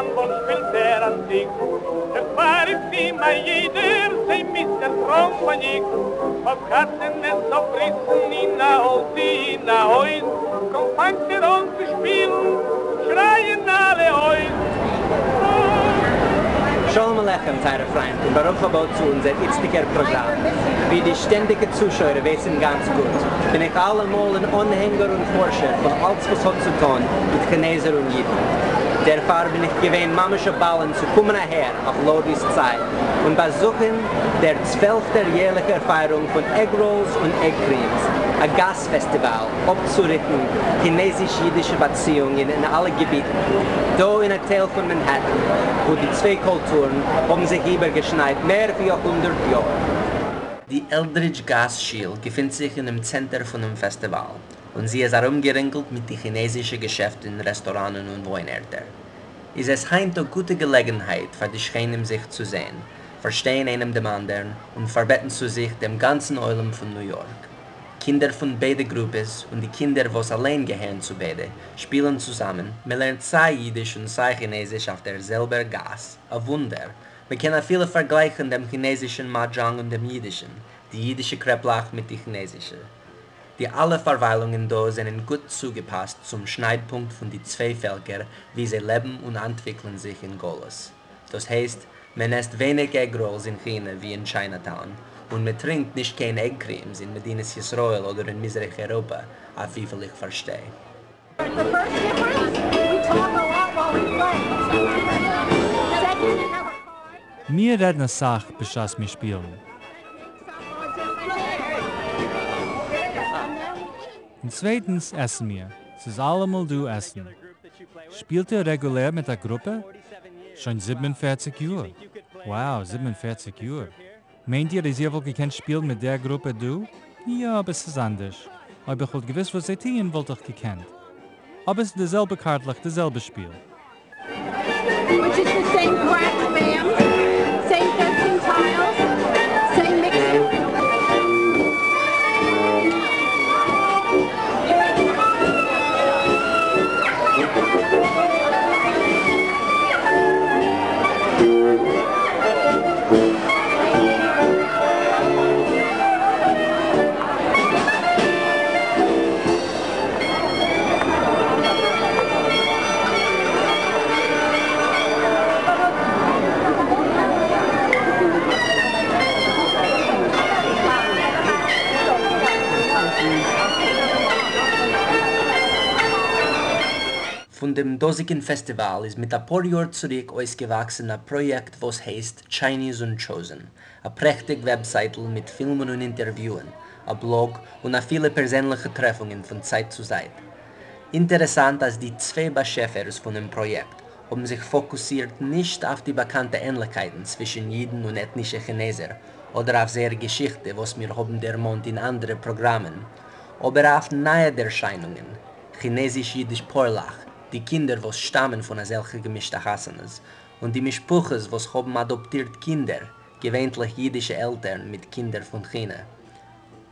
טראמבאן שפילט ער אנטיק. דערפאר רופט אים א יעדער זיי מיסטער טראמבאניק. אויף חתונות אויף ברית'ן אין א האל צי אין א הויז, קוים פאנגט ער אן צו שפילן שרייען אלע אויס. שלום עליכם טייערע פריינט און ברוך הבא צו אונזער איצטיגער פראגראם. ווי די שטענדיגע צושויער ווייסן גאנץ גוט, בין איך אלעמאל אן אנהענגער און פארשער פון אלץ וואס האט צו טאן מיט כינעזער און אידן. דערפאר בין איך געווען ממש א בעלן צו קומען אהער אויף לאוער איסט סייד און באזוכן דער צוועלפטער יערליכער פייערונג פון עג ראלס און עג קרימס, א גאס פעסטיוואל אפצוריכטן כינעזיש-אידישע באציאונגען אין אלע געביטן, דא אין א טייל פון מאנהעטן וואו די צוויי קולטורן האבן זיך איבערגעשניידט מער ווי א הונדערט יאר. די עלדרידזש גאס שיל געפינט זיך אינעם צענטער פונעם פעסטיוואל, און זי איז ארומגערינגלט מיט די כינעזישע געשעפטן, רעסטוראנען און וואוין-ערטער. איז עס היינט א גוטע געלעגנהייט פאר די שכנים זיך צו זען, פארשטיין איינעם דעם אנדערן און פארבעטן צו זיך דעם גאנצן עולם פון ניו יארק. קינדער פון ביידע גרופעס און די קינדער וואס אליין געהערן צו ביידע, שפילן צוזאמען, מען לערנט סיי אידיש און סיי כינעזיש אויף דער זעלבער גאס, א וואונדער! מען קען אפילו פארגלייכן דעם כינעזישן מאדזשאנג און דעם אידישן, די אידישע קרעפלעך מיט די כינעזישע. די אלע פארוויילונגען דא זענען גוט צוגעפאסט צום שניידפונקט פון די צוויי פעלקער ווי זיי לעבן און אנטוויקלען זיך אין גלות. דאס הייסט, מען עסט ווייניג עג ראלס אין כינע ווי אין טשיינאטאון, און מען טרינקט נישט קיין עג קרימס אין מדינת ישראל אדער אין מזרח אירופה, אויף וויפיל איך פארשטיי. מיר רעדן אסאך בשעת מיר שפילן. און צווייטנס עסן מיר, ס'איז אלעמאל דא עסן. שפילט איר רעגולער מיט א גרופע? שוין 47 יאר. Wow, 47 יאר. מיינט איר אז איר וואלט געקענט שפילן מיט דער גרופע דא? יא, אבער ס'איז אנדערש. אויב איך וואלט געוואוסט וואס זיי טוען וואלט איך געקענט. אבער ס'איז די זעלבע קארטלעך, די זעלבע שפיל. Which is the same crack fam, same 13 tiles, same mixing. פון דעם דאזיגן פעסטיוואל איז מיט אפאר יאר צוריק אויסגעוואקסן א פראיעקט וואס הייסט Chinese Unchosen, א פרעכטיג וועבזייטל מיט פילמען און אינטערוויוען, א בלאג, און אפילו פערזענליכע טרעפונגען פון צייט צו צייט. אינטערעסאנט אז די צוויי באשעפערס פונעם פראיעקט האבן זיך פאקוסירט נישט אויף די באקאנטע ענליכקייטן צווישן אידן און עטנישע כינעזער, אדער אויף זייער געשיכטע וואס מיר האבן דערמאנט אין אנדערע פראגראמען, אבער אויף נייע ערשיינונגען, כינעזיש-אידיש פארלעך, די קינדער וואס שטאמען פון אזעלכע געמישטע חתונות, און די משפחות וואס האבן אדאפטירט קינדער, געווענטליך אידישע עלטערן מיט קינדער פון כינע.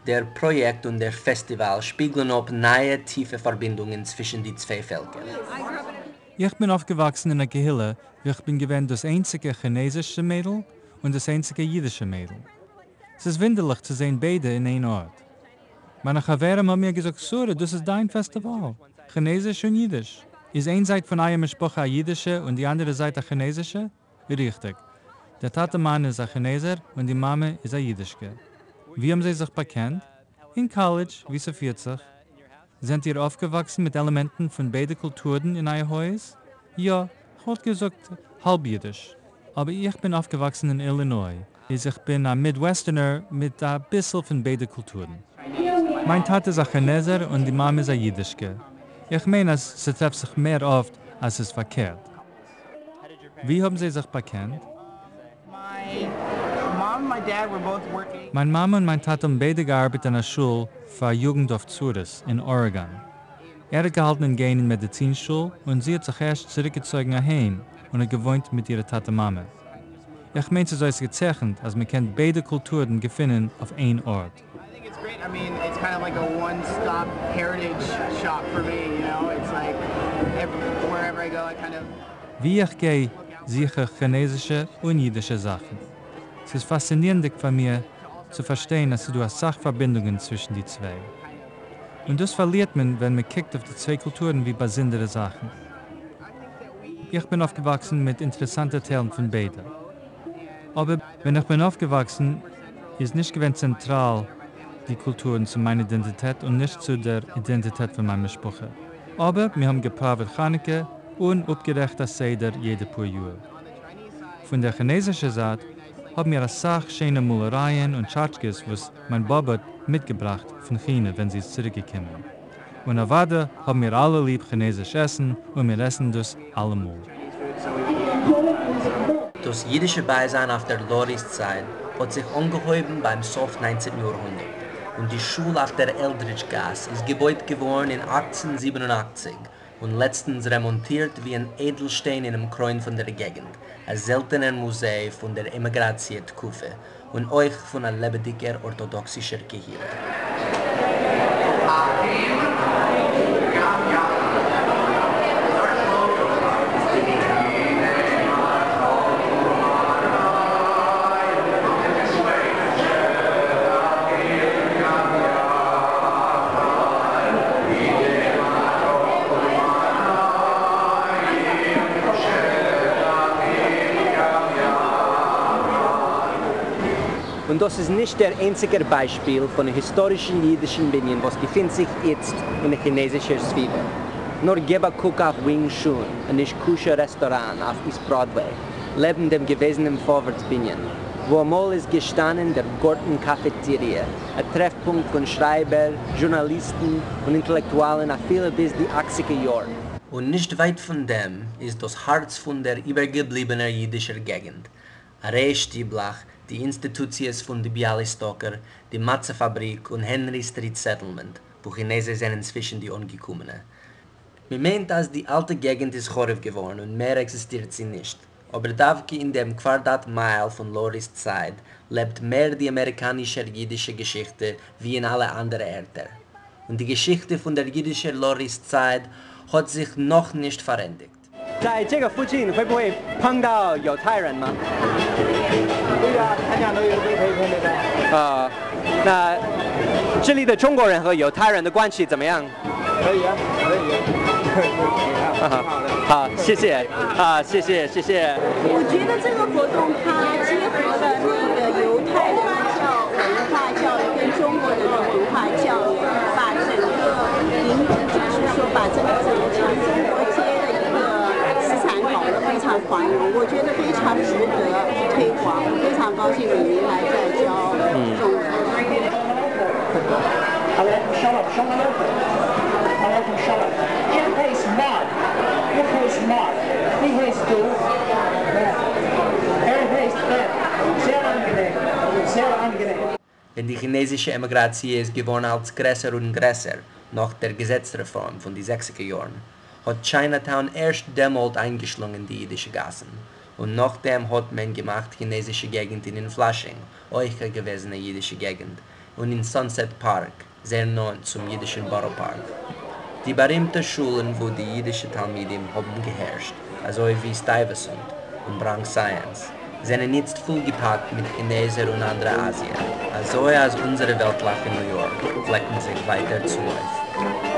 דער פראיעקט און דער פעסטיוואל שפיגלען אפ נייע טיפע פארבינדונגען צווישן די צוויי פעלקער. איך בין אויפגעוואקסן אין א קהילה וואו איך בין געווען דאס איינציגע כינעזישע מיידל און דאס איינציגע אידישע מיידל. ס'איז וואונדערליך צו זען ביידע אין איין ארט. מיינע חברים האבן מיר געזאגט, שרה, דאס איז דיין פעסטיוואל, כינעזיש און אידיש. איז איין זייט פון אייער משפחה א אידישע און די אנדערע זייט א כינעזישע? ריכטיג. דער טאטע מיינער איז א כינעזער און די מאמע איז א אידישקע. ווי האבן זיי זיך באקענט? אין קאלעדזש, ווי ס'פירט זיך. זענט איר אויפגעוואקסן מיט עלעמענטן פון ביידע קולטורן אין אייער הויז? יא, כ'וואלט געזאגט האלב אידיש. אבער איך בין אויפגעוואקסן אין אילינוי, איז איך בין א Midwesterner מיט אביסל פון ביידע קולטורן. מיין טאטע איז א כינעזער און די מאמע איז א אידישקע. איך מיין אז ס'טרעפט זיך מער אפט אז ס'איז פארקערט. ווי האבן זיי זיך באקענט? מיין מאמע און מיין טאטע האבן ביידע געארבעט אין א שול פאר יוגנט אויף צרות אין ארעגאן. ער האט געהאלטן אין גיין אין מעדיצין שול און זי האט זיך ערשט צוריקגעצויגן אהיים און האט געוואוינט מיט אירע טאטע מאמע. איך מיין ס'איז אויסגעצייכנט אז מ'קען ביידע קולטורן געפינען אויף איין ארט. I mean, it's kind of like a one-stop heritage shop for me, you know? It's like wherever I go, I kind of. וואו איך גיי, זוך איך כינעזישע און אידישע זאכן. ס'איז פאסצינירנדיג פאר מיר צו פארשטיין אז ס'איז דא אסאך פארבינדונגען צווישן די צוויי. און דאס פארלירט מען ווען מען קוקט אויף די צוויי קולטורן ווי באזונדערע זאכן. איך בין אויפגעוואקסן מיט אינטערעסאנטע טיילן פון ביידע. אבער ווען איך בין אויפגעוואקסן איז נישט געווען צענטראל די קולטורן צו מיין אידענטיטעט און נישט צו דער אידענטיטעט פון מיין משפחה. אבער מיר האבן געפראוועט חנוכה און אפגערעכט א סדר יעדע פאר יאר. פון דער כינעזישער זייט האבן מיר אסאך שיינע מאלערייען און טשאטשקעס וואס מיין באבע האט מיטגעבראכט פון כינע ווען זי איז צוריקגעקומען. און אוודאי האבן מיר אלע ליב כינעזיש עסן און מיר עסן דאס אלעמאל. דאס אידישע בייזיין אויף דער לאוער איסט סייד האט זיך אנגעהויבן ביים סוף 19 יארהונדערט, און די שול אויף דער עלדרידזש גאס איז געבויט געווארן אין 1887 און לעצטנס רעמאנטירט ווי אן איידלשטיין אינעם קרוין פון דער געגנט, א זעלטענער מוזיי פון דער עמיגראציע תקופה און אויך פון א לעבעדיגער ארטאדאקסישער קהילה. און דאס איז נישט דער איינציגער ביישפיל פון א היסטארישן אידישן בנין וואס געפינט זיך איצט אין דער כינעזישער סביבה. נאר געב א קוק אויף ווינג שון, א נישט-כשר רעסטאראן אויף איסט בראדוועי, לעבן דעם געוועזענעם פארווערטס בנין, וואו אמאל איז געשטאנען דער גארטן קאפעטעריע, א טרעפפונקט פון שרייבער, זשורנאליסטן און אינטעלעקטואלן אפילו ביז די אכציגער יארן. און נישט ווייט פון דעם איז דאס הארץ פון דער איבערגעבליבענער אידישער געגנט, א ריי שטיבלעך, די אינסטיטוציעס פון די ביאליסטאקער, די מצה פאבריק און הענרי סטריט סעטלמענט, וואו כינעזער זענען צווישן די אנגעקומענע. מען מיינט אז די אלטע געגנט איז חרוב געווארן און מער עקזיסטירט זי נישט, אבער דווקא אין דעם קוואדראט מייל פון לאוער איסט סייד לעבט מער די אמעריקאנישער אידישע געשיכטע ווי אין אלע אנדערע ערטער. און די געשיכטע פון דער אידישער לאוער איסט סייד האט זיך נאך נישט פארענדיגט. 在这个附近会不会碰到犹太人吗？对呀，他家都有都可以碰得到。啊，那这里的中国人和犹太人的关系怎么样？可以啊，可以啊，挺好的。好，谢谢啊，谢谢谢谢。我觉得这个活动它结合了那个犹太的教文化教育跟中国的文化教育，把整个营就是说把这个整个中国街的一个资产搞得非常繁荣，我觉得非常值得推广，非常高兴李明来在教中文。 עליכם שלום, שלום עליכם. עליכם שלום. איך הייס מארק. איך הייס מארק. ווי הייסט דו? ער הייסט בען. זייער אנגענעם. זייער אנגענעם. ווען די כינעזישע עמיגראציע איז געווארן אלץ גרעסער און גרעסער נאך דער געזעץ-רעפארם פון די 60ער יארן, האט טשיינאטאון ערשט דעמאלט איינגעשלונגען די אידישע גאסן, און נאכדעם האט מען געמאכט כינעזישע געגנטן אין פלאשינג, אויך א געוועזענע אידישע געגנט, און אין סאנסעט פארק, זייער נאענט צום אידישן בארא פארק. די בארימטע שולן, וואו די אידישע תלמידים האבן געהערשט, אזוי ווי סטייוועסאנט און בראנקס סייענס, זענען איצט פולגעפאקט מיט כינעזער און אנדערע אזיער, אזוי אז אונזערע וועלטלעך אין ניו יארק פלעקן זיך ווייטער צונויף.